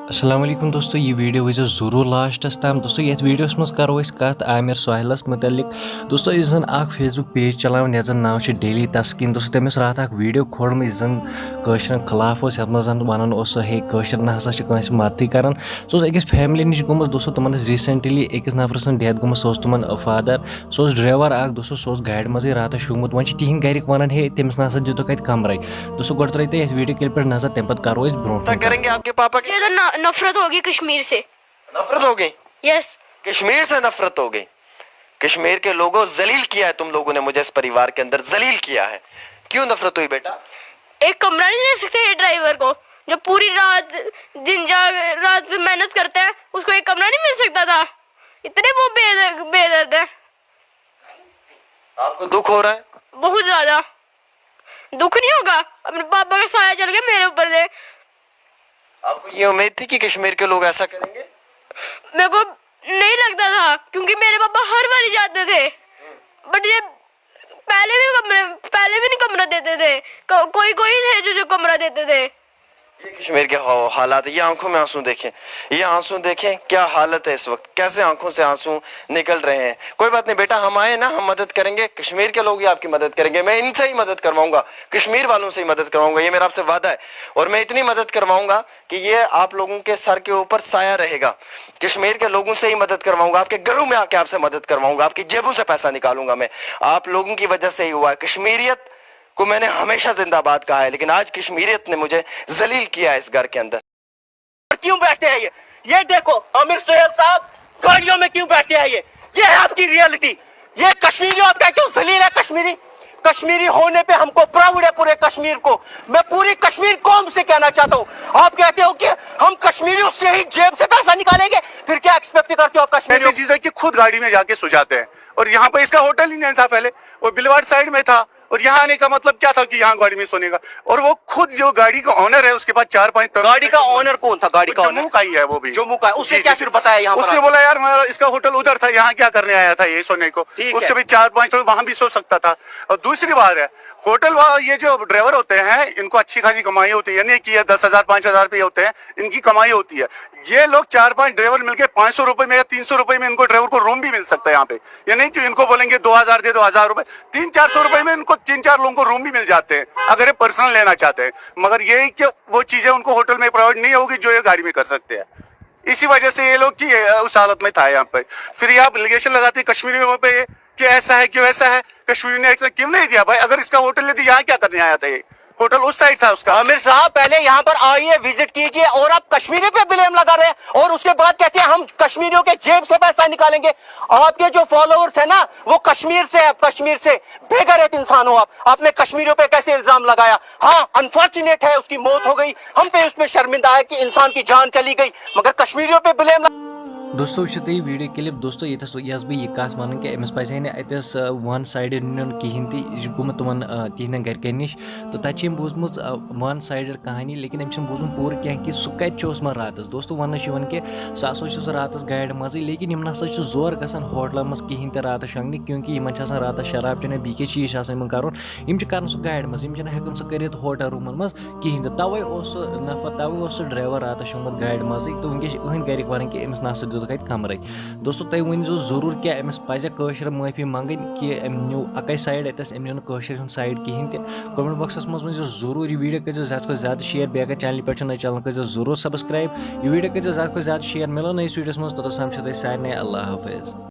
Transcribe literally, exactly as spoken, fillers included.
السلام علیکم دوستو، یہِ ویٖڈیو وٕچھزیو ضروٗر لاسٹَس تام۔ دوستو، یَتھ ویٖڈیوَس منٛز کَرو أسۍ کَتھ عامر سہیلَس مُتعلِق۔ دوستو، یُس زَن اَکھ Facebook page چَلاوان، یَتھ زَن ناو چھُ Daily Tasking۔ دوستو، تٔمۍ ٲس راتھ اَکھ ویٖڈیو کھولمُت، یُس زَن کٲشرٮ۪ن خلاف اوس، یَتھ منٛز زَن وَنان اوس سُہ، ہے، کٲشِر نہ ہسا چھِ کٲنٛسہِ مدتٕے کَران۔ سُہ اوس أکِس فیملی نِش گوٚمُت۔ دوستو، تِمَن ٲس recently أکِس نفرٕ سٕنٛز death گٔمٕژ، سُہ اوس تِمَن father۔ سُہ اوس driver اَکھ، دوستو، سُہ اوس گاڑِ منٛزٕے راتَس شوٗنٛگمُت۔ وۄنۍ چھِ تِہِنٛدۍ گَرِکۍ وَنان، ہے، تٔمِس نہ سا دِتُکھ اَتہِ کَمرَے۔ دوستو، گۄڈٕ ترٲیِو تُہۍ یَتھ ویٖڈیو کِلپہِ پٮ۪ٹھ نظر، تَمہِ پَتہٕ کَرو أسۍ برونٛٹھ کُن کَتھ۔ کَریں گے آپ کے پاپا کے؟ یہ تو ن-، نفرت ہوگی کشمیر سے۔ نفرت ہو گئی؟ یس۔ کشمیر سے نفرت ہو گئی؟ کشمیر کے لوگوں، ذلیل کیا ہے تم لوگوں نے مجھے، اس परिवार के अंदर ذلیل किया है। क्यों नफरत हुई बेटा? एक कमरा नहीं दे सकते ये ड्राइवर को, जो पूरी रात, दिन जाग, रात محنت کرتا ہے, उसको एक कमरा नहीं मिल सकता था? इतने वो बेदर्द, बेदर्द है। आपको दुख हो रहा है? बहुत ज्यादा। दुख नहीं होगा, अपने पापा का साया चल गया मेरे ऊपर से। आपको ये उम्मीद थी कि कश्मीर के लोग ऐसा करेंगे? मेरे को नहीं लगता था, क्योंकि मेरे पापा हर बार जाते थे, बट ये पहले भी कमरे, पहले भी नहीं कमरा देते थे। को-, कोई कोई थे जो, जो कमरा देते थे। ये कश्मीर के हा-, हालात है, ये आंखों में आंसू देखें, ये आंसू देखें, क्या हालत है इस वक्त, कैसे आंखों से आंसू निकल रहे हैं। कोई बात नहीं बेटा, हम आए ना, हम मदद करेंगे, कश्मीर के लोग ही आपकी मदद करेंगे, मैं इनसे ही मदद करवाऊंगा, कश्मीर वालों से ही मदद करवाऊंगा, ये मेरा आपसे वादा है। और मैं इतनी मदद करवाऊंगा कि ये आप लोगों के सर के ऊपर साया रहेगा। कश्मीर के लोगों से ही मदद करवाऊंगा, आपके घरों में आके आपसे मदद करवाऊंगा, आपकी जेबों से पैसा निकालूंगा मैं। आप लोगों की वजह से ही हुआ है। कश्मीरियत को मैंने हमेशा जिंदाबाद कहा है, लेकिन आज कश्मीरियत ने मुझे जलील किया है इस घर के अंदर। क्यों बैठते हैं ये? ये देखो, आमिर सुहेल साहब गाड़ियों में क्यों बैठते हैं ये? ये है आपकी रियलिटी। ये कश्मीरी आपका क्यों जलील है कश्मीरी? कश्मीरी होने पे हमको प्राउड है पूरे कश्मीर को। मैं पूरी कश्मीर कौम से कहना चाहता हूँ, आप कहते हो कि हम कश्मीरियों से ही जेब से पैसा निकालेंगे, फिर क्या एक्सपेक्ट करते हो आप कश्मीरियों? ऐसी चीजें कि खुद गाड़ी में जाके सो जाते हैं। और यहाँ पे इसका होटल ही नहीं था पहले, वो बिलवाड़ साइड में था। और यहाँ आने का मतलब क्या था कि यहाँ गाड़ी में सोने का? और वो खुद जो गाड़ी का ओनर है, उसके पास चार पांच ट्रक गाड़ी का ओनर कौन था? गाड़ी का ओनर जम्मू का ही है वो भी। जम्मू का। उसने क्या फिर बताया यहाँ पर? उसने बोला, यार, हमारा इसका होटल उधर था, यहाँ क्या करने आया था ये सोने को? उसके भी चार पांच ट्रक वहां भी सो सकता था। और दूसरी बात है, होटल वाला, ये जो ड्राइवर होते हैं, इनको अच्छी खासी कमाई होती है, ये नहीं कि ये दस हजार, पांच हजार रुपये होते हैं, इनकी कमाई होती है। ये लोग चार पांच ड्राइवर मिलके पाँच सौ रुपए में या तीन सौ रुपए में इनको ड्राइवर को रूम भी मिल सकता है यहाँ पे। ये नहीं कि इनको बोलेंगे दो हजार दे दो, हजार रुपए, तीन चार सौ रुपए में इनको तीन चार लोगों को रूम भी मिल जाते हैं अगर ये पर्सनल लेना चाहते हैं। मगर ये कि वो चीजें उनको होटल में प्रोवाइड नहीं होगी जो ये गाड़ी में कर सकते हैं। इसी वजह से ये लोग की, अ, उस हालत में था यहाँ पे। फिर ये आप एलिगेशन लगाते हैं कश्मीरियों पे कि ऐसा है, क्यों ऐसा है, कश्मीरियों ने ऐसा क्यों नहीं दिया भाई? अगर इसका होटल यदि यहाँ क्या करने आया था ये? होटल उस साइड था उसका। आमिर साहब, पहले यहाँ पर आइए, विजिट कीजिए और आप कश्मीरियों पे ब्लेम लगा रहे हैं और उसके बाद कहते हैं हम कश्मीरियों के जेब से पैसा निकालेंगे। आपके जो फॉलोअर्स है ना, वो कश्मीर से है, कश्मीर से। बेगैरत इंसान हो आप, आपने कश्मीरियों पे कैसे इल्जाम लगाया? हाँ, अनफॉर्चुनेट है, उसकी मौत हो गई, हम पे उसमें शर्मिंदा है कि इंसान की जान चली गई, मगर कश्मीरियों पे ब्लेम। دوستو، وٕچھِو تُہۍ یہِ ویٖڈیو کِلِپ۔ دوستو، ییٚتٮ۪س یۄس بہٕ یہِ کَتھ وَنان کہِ أمِس پَزِ ہے نہٕ اَتٮ۪س، آ، ون سایڈٕڈ نیُن کِہیٖنۍ تہِ۔ یہِ چھُ گوٚمُت تِمَن، آ، تِہِنٛدٮ۪ن گَرِکٮ۪ن نِش، تہٕ تَتہِ چھِ أمۍ بوٗزمٕژ، آ، ون سایڈٕڈ کہانی، لیکِن أمۍ چھُنہٕ بوٗزمُت پوٗرٕ کینٛہہ کہِ سُہ کَتہِ چھُ اوسمُت راتَس۔ دوستو، وَننہٕ چھُ یِوان کہِ سُہ ہسا چھُ سُہ راتَس گاڑِ منٛزٕے، لیکِن یِم نہ سا چھِ زورٕ گژھان ہوٹلَن منٛز کِہیٖنۍ تہِ راتَس شۄنٛگنہِ، کیونکہِ یِمَن چھِ آسان راتَس شراب چیٚنۍ یا بیٚیہِ کینٛہہ چیٖز چھِ آسان یِمَن کَرُن۔ یِم چھِ کَران سُہ گاڑِ منٛز، یِم چھِنہٕ ہٮ۪کان سُہ کٔرِتھ ہوٹل روٗمَن منٛز کِہیٖنۍ تہِ۔ تَوَے اوس سُہ نفر، تَوَے اوس سُہ ڈرٛایوَر راتَس شۄنٛگمُت گاڑِ منٛزٕے، تہٕ وٕنکٮ۪س چھِ أہٕنٛدۍ گَرِکۍ وَنان کہِ أمِس نہ سا دیُتُکھ اَتہِ کَمرَے۔ دوستو، تُہۍ ؤنۍزیو ضروٗر کیٛاہ أمِس پَزِ کٲشرٮ۪ن معٲفی منٛگٕنۍ کہِ أمۍ نیوٗ اَکَے سایڈ اَتٮ۪س، أمۍ نیوٗ نہٕ کٲشرٮ۪ن ہُنٛد سایڈ کِہیٖنۍ تہِ۔ کمنٹ باکسَس منٛز ؤنۍزیو ضروٗر، یہِ ویٖڈیو کٔرۍزیو زیادٕ کھۄتہٕ زیادٕ شیئر، بیٚیہِ اگر چینلہِ پٮ۪ٹھ چھُو نہ چینل کٔرۍزیو ضروٗر سبسکرائب۔ یہِ ویٖڈیو کٔرۍزیو زیادٕ کھۄتہٕ زیادٕ شیئر۔ مِلو نٔیِس ویٖڈیوَس منٛز، توٚتَس تام چھُو تۄہہِ سارنٕے اللہ حافظ۔